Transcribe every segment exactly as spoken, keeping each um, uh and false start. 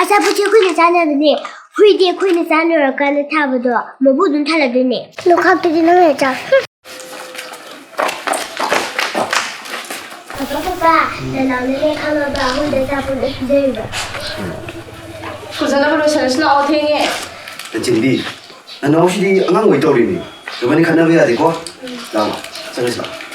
ꯑꯆꯥꯄꯣꯠꯁꯦ ꯑꯩꯈꯣꯏꯅ ꯆꯥꯅꯕꯅꯦ꯫ ꯍꯨꯏꯗꯤ ꯑꯩꯈꯣꯏꯅ ꯆꯥ ꯂꯣꯏꯔꯀꯥꯟꯗ ꯊꯥꯕꯗꯣ ꯃꯕꯨ ꯑꯗꯨꯝ ꯊꯜꯂꯗꯣꯏꯅꯦ꯫ ꯂꯣꯈꯥꯛꯇꯨꯗꯤ ꯅꯪꯅ ꯆꯥ꯫ ꯄꯄꯥ, ꯄꯄꯥ, ꯅꯅꯥꯎꯅꯅꯦ ꯈꯪꯉꯕ? ꯍꯨꯏꯗ ꯑꯆꯥꯄꯣꯠ ꯂꯣꯏ ꯄꯤꯖꯔꯤꯕ꯫ ꯁ꯭ꯀꯨꯜ ꯆꯠꯅꯕ ꯂꯣꯏꯁꯜꯂꯁꯤ ꯂꯥꯛꯑꯣ, ꯊꯦꯡꯉꯦ꯫ ꯂꯟꯆꯦꯟꯕꯤ, ꯅꯅꯥꯎꯁꯤꯗꯤ ꯑꯉꯥꯡ ꯑꯣꯏ ꯇꯧꯔꯤꯅꯤ꯫ ꯅꯕꯥꯅꯤ ꯈꯠꯅꯕ ꯌꯥꯗꯦꯀꯣ꯫ ꯂꯥꯛꯑꯣ, ꯆꯠꯂꯁꯤ ꯂꯥꯛꯑꯣ꯫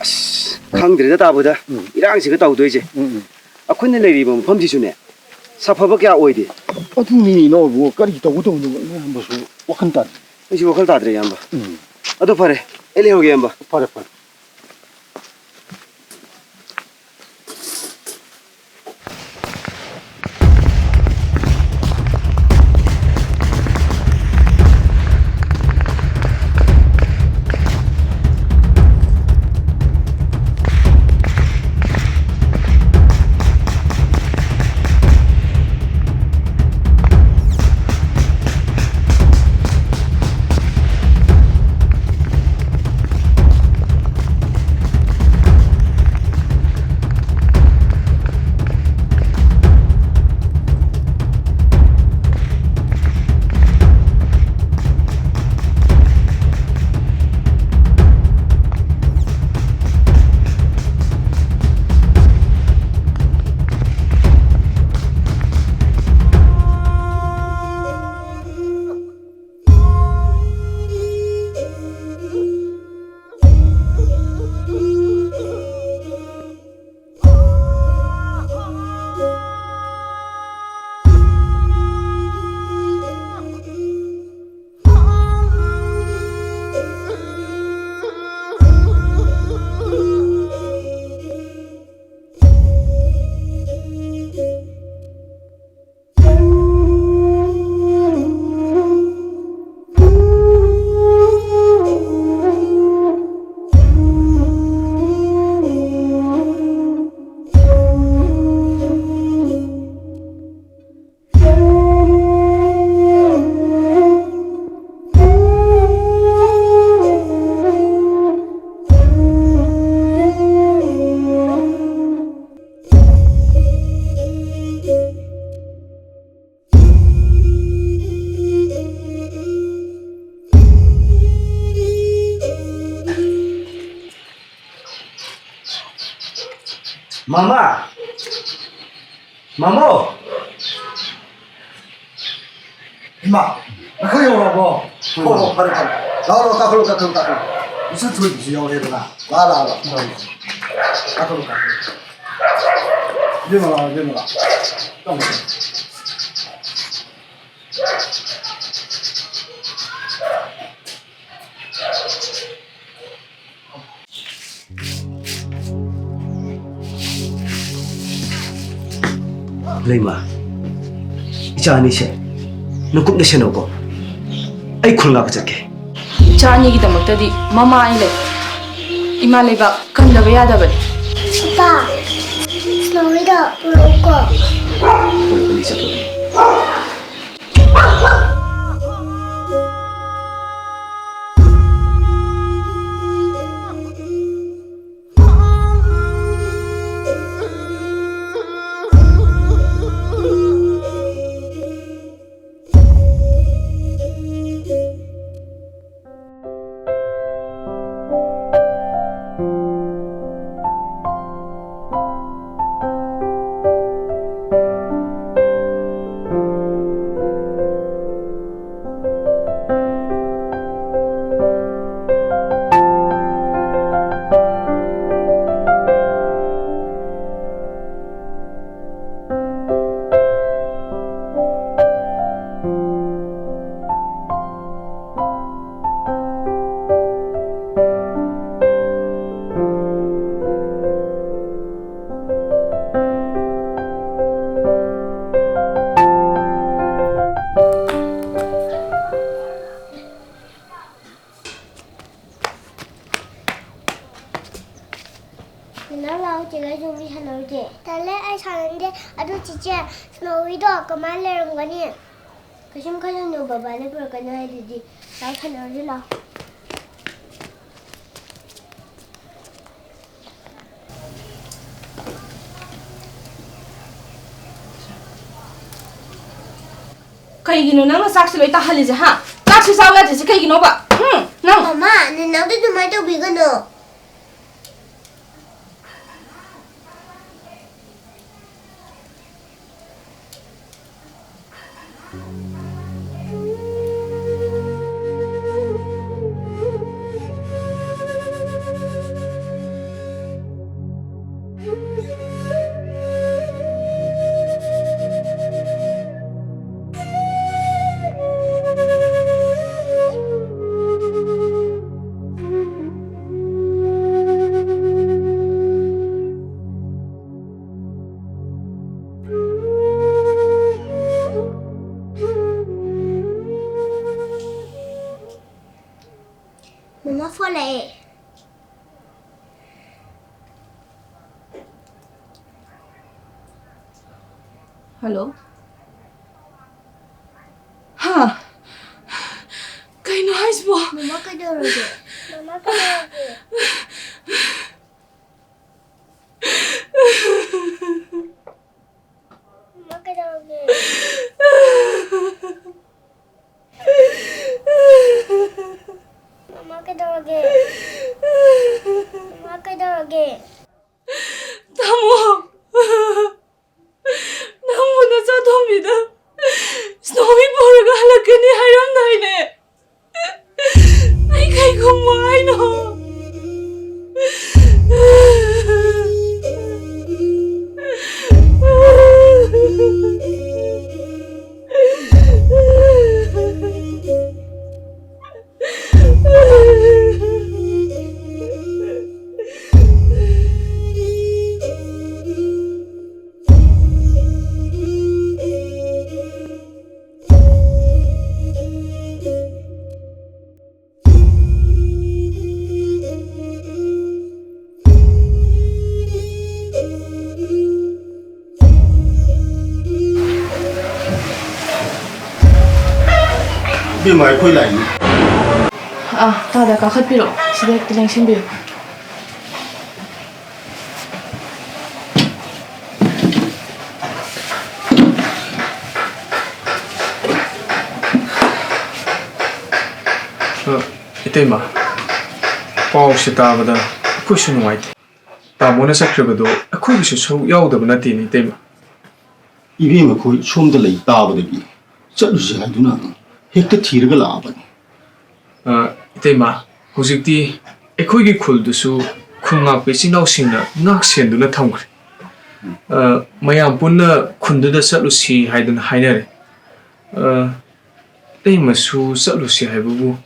ꯑꯁ, ꯈꯪꯗ꯭ꯔꯦꯗ ꯇꯥꯕꯨꯗ꯫ ꯎꯝ꯫ ꯏꯔꯥꯡꯁꯤꯒ ꯇꯧꯗꯣꯏꯁꯦ꯫ ꯎꯝ, ꯎꯝ꯫ ꯑꯩꯈꯣꯏꯅ ꯂꯩꯔꯤꯕ ꯃꯐꯝꯁꯤꯁꯨꯅꯦ, ꯁꯥꯐꯕ ꯀꯌꯥ ꯑꯣꯏꯗꯦ꯫ ꯑꯗꯨꯅꯤ ꯏꯅꯥꯎꯕꯨ, ꯀꯔꯤ ꯇꯧꯒꯗꯧꯕꯅꯣ ꯏꯌꯥꯝꯕꯁꯨ ꯋꯥꯈꯜ ꯇꯥꯗꯦ꯫ ꯑꯩꯁꯨ ꯋꯥꯈꯜ ꯇꯥꯗ꯭ꯔꯦ, ꯏꯌꯥꯝꯕ꯫ ꯎꯝ꯫ ꯑꯗꯣ ꯐꯔꯦ, ꯑꯩ ꯂꯩꯍꯧꯒꯦ, ꯏꯌꯥꯝꯕ꯫ ꯐꯔꯦ, ꯐꯔꯦ꯫ ꯃꯃꯥ! ꯃꯃꯣ! ꯏꯃꯥ, ꯅꯈꯣꯏ ꯌꯧꯔꯛꯑꯕꯣ? ꯍꯣꯏ, ꯍꯣꯏ, ꯐꯔꯦ, ꯐꯔꯦ꯫ ꯂꯥꯛꯑꯣ, ꯂꯥꯛꯑꯣ, ꯀꯥꯈꯠꯂꯣ, ꯀꯥꯈꯠꯂꯣ, ꯀꯥꯈꯠꯂꯣ꯫ ꯏꯆꯟ ꯊꯣꯏꯕꯤꯁꯨ ꯌꯧꯔꯛꯑꯦꯗꯅ꯫ ꯂꯥꯛꯑꯣ, ꯂꯥꯛꯑꯣ, ꯂꯥꯛꯑꯣ꯫ ꯀꯥꯈꯠꯂꯣ, ꯀꯥꯈꯠꯂꯣ꯫ ꯏꯕꯦꯝꯃ, ꯂꯥꯛꯑꯣ, ꯏꯕꯦꯝꯃ, ꯂꯥꯛꯑꯣ꯫ ꯇꯧꯔꯣ, ꯇꯧꯔꯣ꯫ ꯂꯩꯃ, ꯏꯆꯥ ꯑꯅꯤꯁꯦ ꯅꯪ ꯀꯨꯞꯅ ꯁꯦꯟꯅꯧꯀꯣ꯫ ꯑꯩ ꯈꯨꯜ ꯉꯥꯛꯄ ꯆꯠꯀꯦ꯫ ꯏꯆꯥ ꯑꯅꯤꯒꯤꯗꯃꯛꯇꯗꯤ ꯃꯃꯥ ꯑꯩ ꯂꯩ꯫ ꯏꯃꯥ ꯂꯩꯕꯥꯛ ꯀꯟꯗꯕ ꯌꯥꯗꯕꯅꯤ꯫ ꯏꯄꯥ, ꯁ꯭ꯅꯣꯋꯤꯗꯣ ꯄꯨꯔꯛꯎꯀꯣ꯫ ꯄꯨꯔꯛꯀꯅꯤ, ꯆꯠꯄꯅꯤ꯫ ꯅꯅꯥꯎ ꯂꯥꯛꯑꯣ, ꯆꯦꯒ ꯑꯩꯁꯨ ꯋꯥꯔꯤ ꯁꯥꯟꯅꯔꯨꯁꯦ꯫ ꯇꯜꯂꯦ, ꯑꯩ ꯁꯥꯟꯅꯅꯤꯡꯗꯦ꯫ ꯑꯗꯨ ꯆꯤꯆꯦ, ꯁ꯭ꯅꯣꯋꯤꯗꯣ ꯀꯃꯥꯏꯅ ꯂꯩꯔꯝꯒꯅꯤ? ꯀꯩꯁꯨꯝ ꯈꯜꯂꯨꯅꯨ, ꯕꯕꯥꯅ ꯄꯨꯔꯛꯀꯅꯤ ꯍꯥꯏꯗꯨꯗꯤ꯫ ꯂꯥꯛꯑꯣ, ꯁꯥꯟꯅꯔꯨꯁꯤ ꯂꯥꯛꯑꯣ꯫ ꯀꯩꯒꯤꯅꯣ ꯅꯪꯅ ꯆꯥꯛꯁꯦ ꯂꯣꯏ ꯇꯥꯍꯜꯂꯤꯁꯦ, ꯍꯥ? ꯆꯥꯛꯁꯦ ꯆꯥꯎ ꯌꯥꯗ꯭ꯔꯤꯁꯦ ꯀꯩꯒꯤꯅꯣꯕ? ꯍꯨꯝ? ꯅꯪ ꯃꯃꯥ, ꯅꯅꯥꯎꯗ ꯑꯗꯨꯃꯥꯏꯅ ꯇꯧꯕꯤꯒꯅꯨ꯫ ꯐꯣꯟ ꯂꯥꯛꯑꯦ꯫ ꯍꯜꯂꯣ꯫ ꯍꯥ? ꯀꯩꯅꯣ ꯍꯥꯏꯁꯤꯕꯣ? ꯃꯃꯥ ꯀꯩꯗꯧꯔꯒꯦ? ꯃꯃꯥ ꯀꯩꯗꯧꯔꯒꯦ? ꯃꯃꯥ ꯀꯩꯗꯧꯔꯒꯦ? ꯃꯃꯥ ꯀꯩꯗꯧꯔꯒꯦ? ꯃꯃꯥ ꯀꯩꯗꯧꯔꯒꯦ? ꯇꯥꯃꯣ, ꯅꯪꯕꯨ ꯅꯆꯥ ꯇꯣꯝꯕꯤꯗ ꯁ꯭ꯅꯣꯋꯤ ꯄꯨꯔꯒ ꯍꯜꯂꯛꯀꯅꯤ ꯍꯥꯏꯔꯝꯗꯥꯏꯅꯦ꯫ ꯑꯩ ꯀꯩ ꯈꯨꯝꯃꯣ ꯍꯥꯏꯅꯣ? ꯏꯕꯦꯝꯃ, ꯑꯩꯈꯣꯏ ꯂꯥꯛꯏꯅꯤ꯫ ꯑꯥ, ꯇꯥꯗ ꯀꯥꯈꯠꯄꯤꯔꯛꯑꯣ, ꯁꯤꯗ ꯍꯦꯛꯇ ꯂꯦꯡꯁꯤꯟꯕꯤꯌꯨ꯫ ꯑ, ꯏꯇꯩꯃ, ꯄꯥꯎꯁꯦ ꯇꯥꯕꯗ ꯑꯩꯈꯣꯏꯁꯨ ꯅꯨꯡꯉꯥꯏꯇꯦ꯫ ꯇꯥꯃꯣꯅ ꯆꯠꯈ꯭ꯔꯤꯕꯗꯣ ꯑꯩꯈꯣꯏꯒꯤꯁꯨ ꯁꯔꯨꯛ ꯌꯥꯎꯗꯕ ꯅꯠꯇꯦꯅꯦ, ꯏꯇꯩꯃ꯫ ꯏꯕꯦꯝꯃ ꯈꯣꯏ ꯁꯣꯝꯗ ꯂꯩ ꯇꯥꯕꯗꯒꯤ ꯆꯠꯂꯨꯁꯤ ꯍꯥꯏꯗꯨꯅ ꯍꯦꯛꯇ ꯊꯤꯔꯒ ꯂꯥꯛꯑꯕꯅꯤ꯫ ꯑ, ꯏꯇꯩꯃ, ꯍꯧꯖꯤꯛꯇꯤ ꯑꯩꯈꯣꯏꯒꯤ ꯈꯨꯜꯗꯨꯁꯨ ꯈꯨꯜ ꯉꯥꯛꯄ ꯏꯆꯤꯟ ꯏꯅꯥꯎꯁꯤꯡꯅ ꯉꯥꯛ ꯁꯦꯟꯗꯨꯅ ꯊꯝꯈ꯭ꯔꯦ꯫ ꯑ, ꯃꯌꯥꯝ ꯄꯨꯟꯅ ꯈꯨꯟꯗꯨꯗ ꯆꯠꯂꯨꯁꯤ ꯍꯥꯏꯗꯨꯅ ꯍꯥꯏꯅꯔꯦ꯫ ꯑ, ꯏꯇꯩꯃꯁꯨ ꯆꯠꯂꯨꯁꯤ ꯍꯥꯏꯕꯕꯨ꯫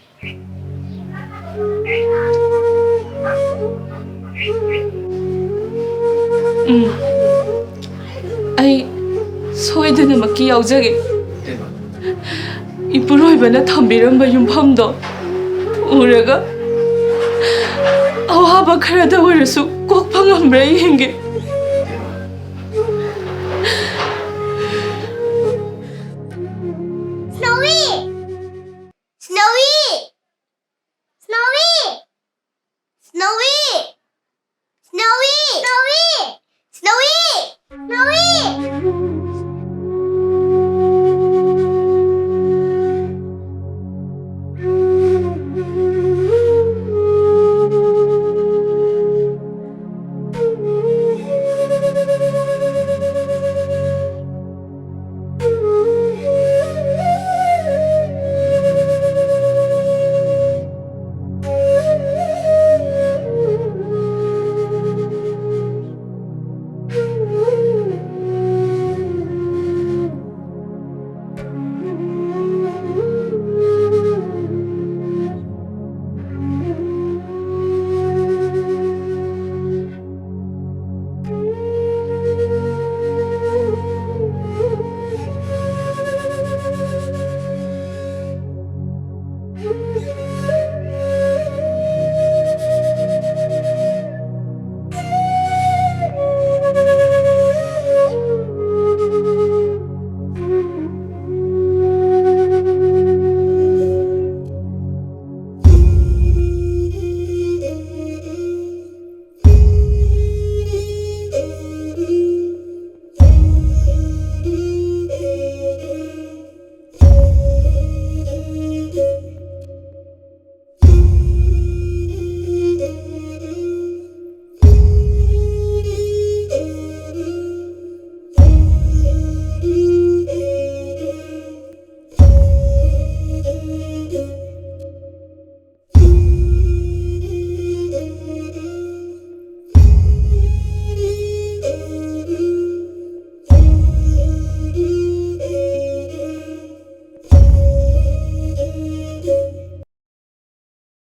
ꯎꯝ, ꯑꯩ ꯁꯣꯏꯗꯅꯃꯛꯀꯤ ꯌꯥꯎꯖꯒꯦ꯫ ꯏꯄꯨꯔꯣꯏꯕꯅ ꯊꯝꯕꯤꯔꯝꯕ ꯌꯨꯝꯐꯝꯗꯣ ꯎꯔꯒ ꯑꯋꯥꯕ ꯈꯔꯗ ꯑꯣꯏꯔꯁꯨ ꯀꯣꯛꯄ ꯉꯝꯕ꯭ꯔꯥ ꯌꯦꯡꯒꯦ꯫